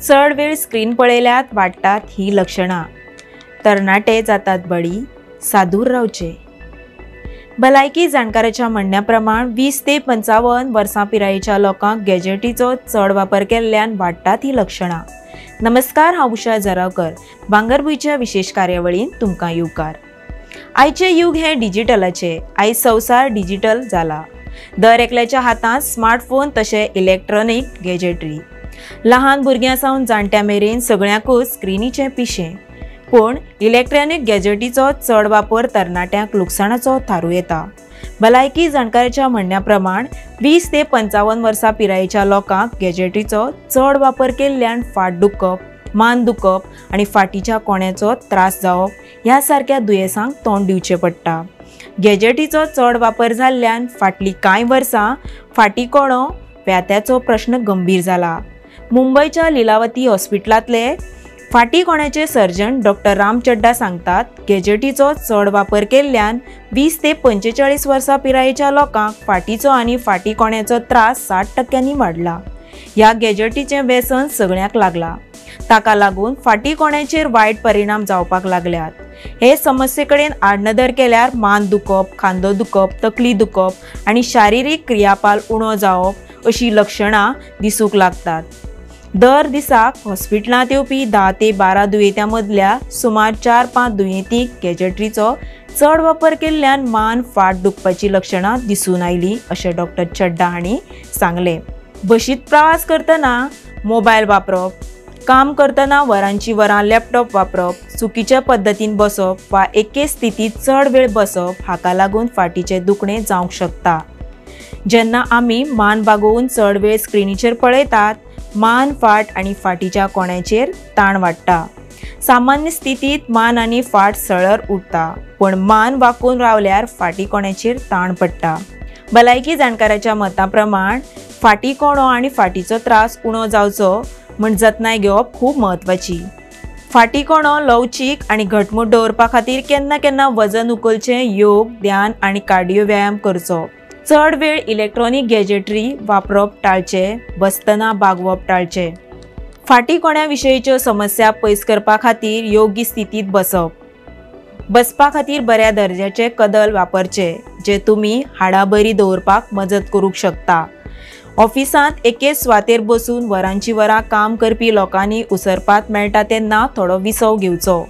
चड वेळ स्क्रीन पळयल्यात वाडटात ही लक्षणां। तरणाटे जातात बळी, सादूर रावचे। भलायकी जाणकाराच्या म्हणण्या प्रमाण 20 ते 55 वर्सां पिरायेच्या लोकांक गॅजेटीचो चड वापर केल्ल्यान वाडटात ही लक्षणां। नमस्कार, हांव उषा जरावकर, भांगरभूंयच्या विशेष कार्यावळीन तुमकां येवकार। आयचें युग हें डिजिटलाचें। आयज संवसार डिजिटल जाला। दर एकल्याच्या हातांत स्मार्टफोन तशें इलेक्ट्रॉनीक गॅजेटरी। लहान भुरग्यां सावन जाणट्यां मेरेन सगळ्यांकूच स्क्रिनीचें पिशें। पूण इलेक्ट्रॉनीक गॅजेटीचो चड वापर तरणाट्यांक लुकसाणाचो थारूं येता। भलायकी जाणकाराच्या म्हणण्या प्रमाण 20 ते 55 वर्सां पिरायेच्या लोकांक गॅजेटीचो चड वापर केल्ल्यान फाट दुखप, मान दुखप आनी फाटीच्या कोण्याचो त्रास जावप ह्या सारक्या दुयेंसांक तोंड दिवचें पडटा। गॅजेटीचो चड वापर जाल्ल्यान फाटलीं कांय वर्सां फाटी कोणो व्यात्याचो प्रश्न गंभीर जाला। मुंबयच्या लिलावती हॉस्पिटलांतले फाटी कोण्याचे सर्जन डॉक्टर राम चड्डा सांगतात, गॅजेटीचो चड वापर केल्ल्यान 20 ते 45 वर्सां पिरायेच्या लोकांक फाटीचो आनी फाटी कोण्याचो त्रास 60% वाडला। ह्या गॅजेटीचें व्यसन सगळ्यांक लागला। ताका लागून फाटी कोण्याचेर वायट परिणाम जावपाक लागल्यात। हे समस्ये कडेन आडनदर केल्यार मान दुखप, खांदो दुखप, तकली दुखप आनी शारिरीक क्रियापाल उणो जावप अशी लक्षणां दिसूंक लागतात। दर दिसाक हॉस्पिटलांत येवपी 10 ते 12 दुयेंत्यां मदल्या सुमार 4-5 दुयेंतींक गॅजेटरीचो चड वापर केल्ल्यान मान फाट दुखपाची लक्षणां दिसून आयलीं अशें डॉक्टर चड्डा हांणी सांगलें। बशींत प्रवास करतना मोबायल वापरप, काम करतना वरांची वरां लॅपटॉप वापरप, चुकीच्या पद्दतीन बसप वा एके स्थितींत चड वेळ बसप हाका लागून फाटीचें दुखणें जावंक शकता। जेन्ना आमी मान बागोवन चड वेळ स्क्रिनीचेर पळयतात, मान, फाट आनी फाटीच्या कोण्याचेर ताण वाडटा। सामान्य स्थितींत मान आनी फाट सळर उरता, पूण मान वाकून रावल्यार फाटी कोण्याचेर ताण पडटा। भलायकी जाणकाराच्या मता प्रमाण फाटी कोणो आनी फाटीचो त्रास उणो जावचो म्हूण जतनाय घेवप खूब म्हत्वाची। फाटी कोणो लवचीक आनी घटमूट दवरपा खातीर केन्ना केन्ना वजन उखलचें, योग, ध्यान आनी कार्डियो व्यायाम करचो। चड वेळ इलेक्ट्रॉनीक गॅजेटरी वापरप टाळचें, बसतना बागवप टाळचें। फाटी कोण्या विशयीच्यो समस्या पयस करपा खातीर योग्य स्थितींत बसप, बसपा खातीर बऱ्या दर्जाचे कदल वापरचे जे तुमी हाडां बरी दवरपाक मजत करूंक शकता। ऑफिसांत एकेच सुवातेर बसून वरांची वरां काम करपी लोकांनी उसरपात मेळटा तेन्ना थोडो विसव घेवचो।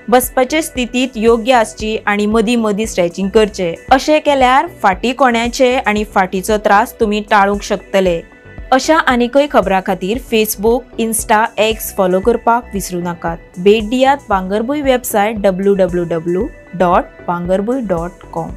बसपाचे स्थितींत योग्य आसची आनी मदीं मदीं स्ट्रेचिंग करचें। अशें केल्यार फाटी कोण्याचे आनी फाटीचो त्रास तुमी टाळूंक शकतले। अशा आनीकय खबरां खातीर फेसबूक, इन्स्टा, एक्स फॉलो करपाक विसरूं नाकात। भेट दियात भांगरभूंय वेबसायट www.bhangarbhuin.com।